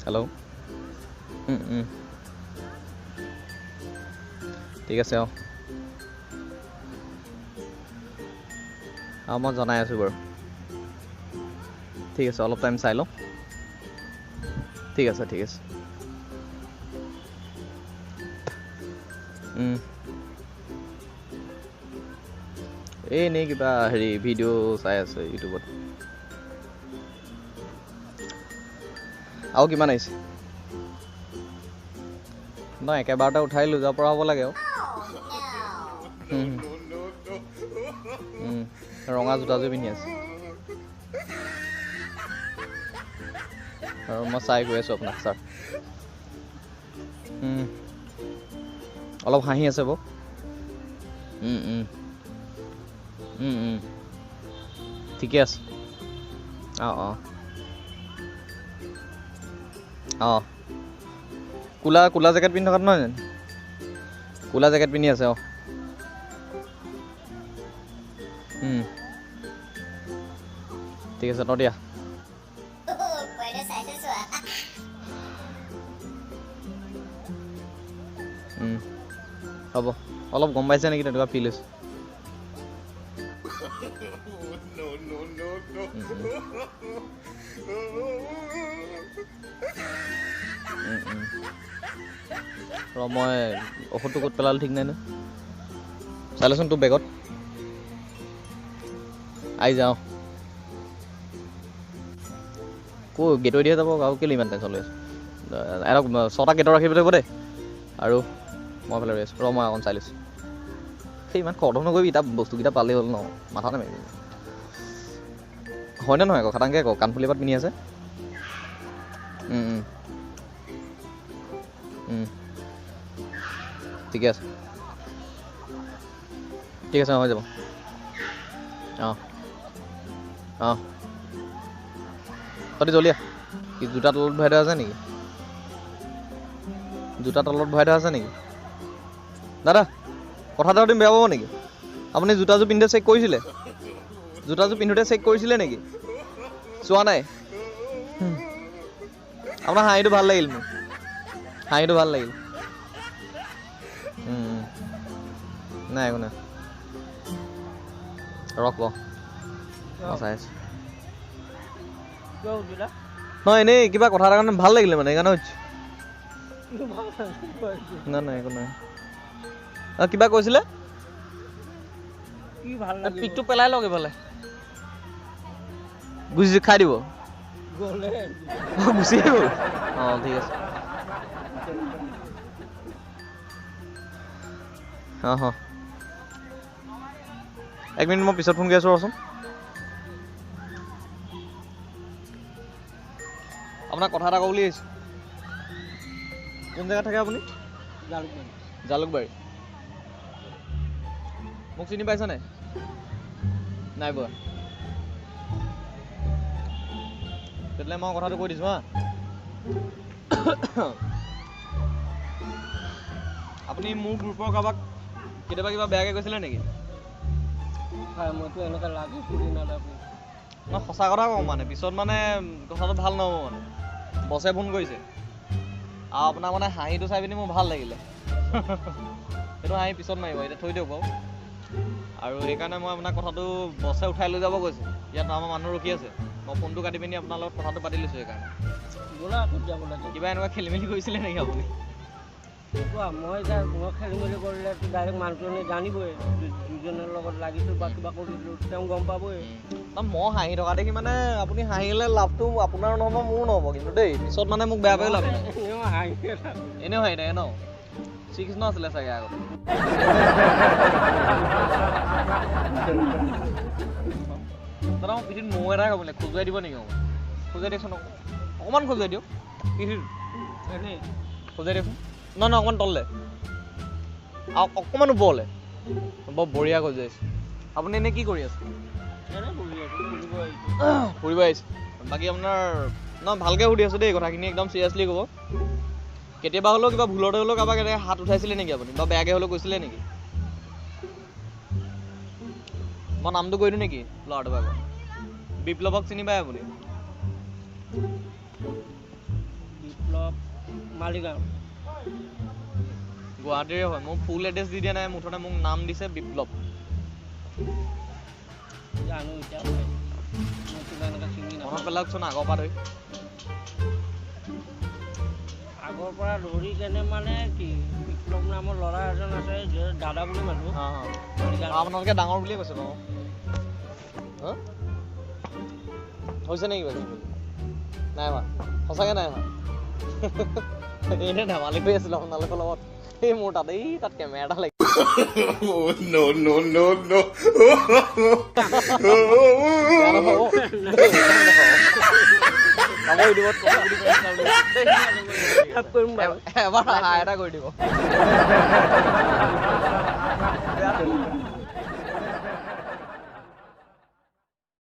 Hello'. ঠিক আছে, অঁ অঁ মই জনাই আছোঁ বাৰু। ঠিক আছে, অলপ টাইম চাই লওঁ। ঠিক আছে, ঠিক আছে। এই এনেই কিবা হেৰি ভিডিঅ' চাই আছে ইউটিউবত। আৰু কিমান আহিছে? নহয়, একেবাৰতে উঠাই লৈ যাব পৰা হ'ব লাগে আৰু। ৰঙা জোতাযোৰ পিন্ধি আছে। আৰু মই চাই গৈ আছোঁ আপোনাক ছাৰ। অলপ হাঁহি আছে বাৰু। ঠিকে আছে। অঁ অঁ অঁ কোলা কোলা জেকেট পিন্ধি থকাটো নহয় জানো? কোলা জেকেট পিন্ধি আছে। অঁ, ঠিক আছে, ন দিয়া। হ'ব, অলপ গম পাইছে নেকি? তেনেকুৱা ফিল হৈছে। ৰ, মই ঔষধটো ক'ত পেলালোঁ ঠিক নাই নহয়, চাই লচোন তোৰ বেগত। আহি যাওঁ। ক' গেটৰ দিয়ে যাব আৰু কেলৈ ইমান টেনশ্যন লৈ আছোঁ? এহঁতক 6টা গেটৰ ৰাখিব লাগিব দেই। আৰু মই ফালে ৰৈ আছোঁ, ৰ মই অকণ চাই লৈছোঁ। সেই ইমান খৰধৰ নকৰিবি, তাত বস্তুকেইটা পালেই হ'ল ন, মাথা নামাৰিবি। হয়নে নহয় আকৌ? খাটাংকৈ কওক, কাণফুলি এপাত পিন্ধি আছে। ঠিকে আছে, ঠিক আছে, হৈ যাব। অঁ অঁ তহঁতি জলদি আহ। কি জোতা তলত ভৰাই থোৱা আছে নেকি? জোতা তলত ভৰাই থোৱা আছে নেকি? দাদা, কথা এটা সুধিম, বেয়া পাব নেকি? আপুনি জোতাযোৰ পিন্ধোতে চেক কৰিছিলে? জোতাযোৰ পিন্ধোতে চেক কৰিছিলে নেকি? চোৱা নাই? আপোনাৰ হাঁহিটো ভাল লাগিল মোৰ, হাঁহিটো ভাল লাগিল। নাই একো নাই, ৰখ মই চাই আছোঁ। নহয়, এনেই কিবা কথা এটা কাৰণে ভাল লাগিলে মানে, সেইকাৰণে সুধিছোঁ। নাই নাই একো নাই। কিবা কৈছিলে? পিকটো পেলাই লওক এইফালে, গুচি খাই দিব, গুচি গ'ল। অঁ ঠিক আছে। অঁ অঁ এক মিনিট, মই পিছত ফোন কৰি আছোঁ, ৰচোন। আপোনাক কথা এটা কওঁ বুলি আহিছোঁ। কোন জেগাত থাকে আপুনি? জালুকবাৰী। জালুকবাৰী। মোক চিনি পাইছে নাই? নাই পোৱা। তেতিয়াহ'লে মই কথাটো কৈ দিছোঁ হা। আপুনি মোৰ গ্ৰুপৰ কাৰোবাক কেতিয়াবা কিবা বেয়াকৈ কৈছিলে নেকি? মইতো এনেকুৱা লাগি ফুৰি নাথাকোঁ। মই সঁচা কথা কওঁ মানে, পিছত মানে কথাটো ভাল নহ'ব মানে। বছে ফোন কৰিছে আৰু আপোনাৰ মানে হাঁহিটো চাই পিনি মোৰ ভাল লাগিলে। সেইটো হাঁহি পিছত মাৰিব, এতিয়া থৈ দিয়ক বাৰু। আৰু সেইকাৰণে মই আপোনাক কথাটো বছে উঠাই লৈ যাব কৈছে। ইয়াত আমাৰ মানুহ ৰখি আছে। মই ফোনটো কাটি পিনি আপোনাৰ লগত কথাটো পাতি লৈছোঁ সেইকাৰণে। ব'লা, ক'ত যাব লাগে? কিবা এনেকুৱা খেলি মেলি কৰিছিলে নেকি আপুনি? কোৱা, মই এতিয়া মই খেলি মেলি কৰিলে ডাইৰেক্ট মানুহজনে জানিবই, দুজনৰ লগত লাগিছোঁ বা কিবা কৰিছিলোঁ, তেওঁ গম পাবই। মই হাঁহি থকা দেখি মানে আপুনি হাঁহিলে লাভটো আপোনাৰো নহ'ব, মোৰো নহ'ব কিন্তু দেই। পিছত মানে মোক বেয়া পায়ো লাভ নাই। এনেও হাঁহিয়ে থাকোঁ। এনেও হাঁহি থাকে ন? শ্ৰীকৃষ্ণ আছিলে চাগে আগতে। দাদা, মই পিঠিত মৌ এটা খাবলৈ খজুৱাই দিব নেকি? অকণমান খজুৱাই দিয়কচোন, অকণমান খজুৱাই দিয়ক পিঠিত। এনেই খজুৱাই দিয়কচোন। নহয় নহয়, অকণমান তললৈ আৰু অকণমান ওপৰলৈ। বৰ বঢ়িয়া খজুৱাইছে। আপুনি এনেই কি কৰি আছে? এনেই বহি আছোঁ, ফুৰিব আহিছোঁ। ফুৰিব আহিছে। বাকী আপোনাৰ নহয়, ভালকৈ সুধি আছোঁ দেই, কথাখিনি একদম চিৰিয়াছলি ক'ব। কেতিয়াবা হ'লেও কিবা ভুলতে হ'লেও কাৰোবাক এনেকৈ হাত উঠাইছিলে নেকি আপুনি, বা বেয়াকৈ হ'লেও কৈছিলে নেকি? মই নামটো কৈ দিওঁ নেকি ল'ৰাটোৰ ভাগৰ? বিপ্লৱক চিনি পায় আপুনি? মালিগাঁও। গুৱাহাটীৰে হয়। মোৰ ফুল এড্ৰেছ দি দিয়া নাই, মুঠতে মোক নাম দিছে বিপ্লৱ। জানো এতিয়া মই কিবা এনেকৈ চিনি মনত নাপাওঁ। পেলাওকচোন আগৰ পৰা ধৰি। আগৰ পৰা ধৰি কেনে মানে কি, বিপ্লৱ নামৰ ল'ৰা এজন আছে যে দাদা বুলি মাতো। অঁ অঁ মালিগাঁও। আপোনালোকে ডাঙৰ বুলিয়ে কৈছে বাৰু। হা? হৈছে নেকি কিবা? নাই হোৱা? সঁচাকৈ নাই হোৱা? এনেই ধেমালি কৰি আছিলোঁ আপোনালোকৰ লগত। এই মোৰ তাত, এই তাত কেমেৰা এটা লাগি। Oh, no, no, no, no. বেয়া নাপাব দেই, বেয়া নাপাব। আকৌ ইউটিউবত কমেডি বুলি কৈ আছিলে আপুনি। দেই। কৰিম বাৰু। এবাৰ হাই এটা কৰি দিব। বেয়া।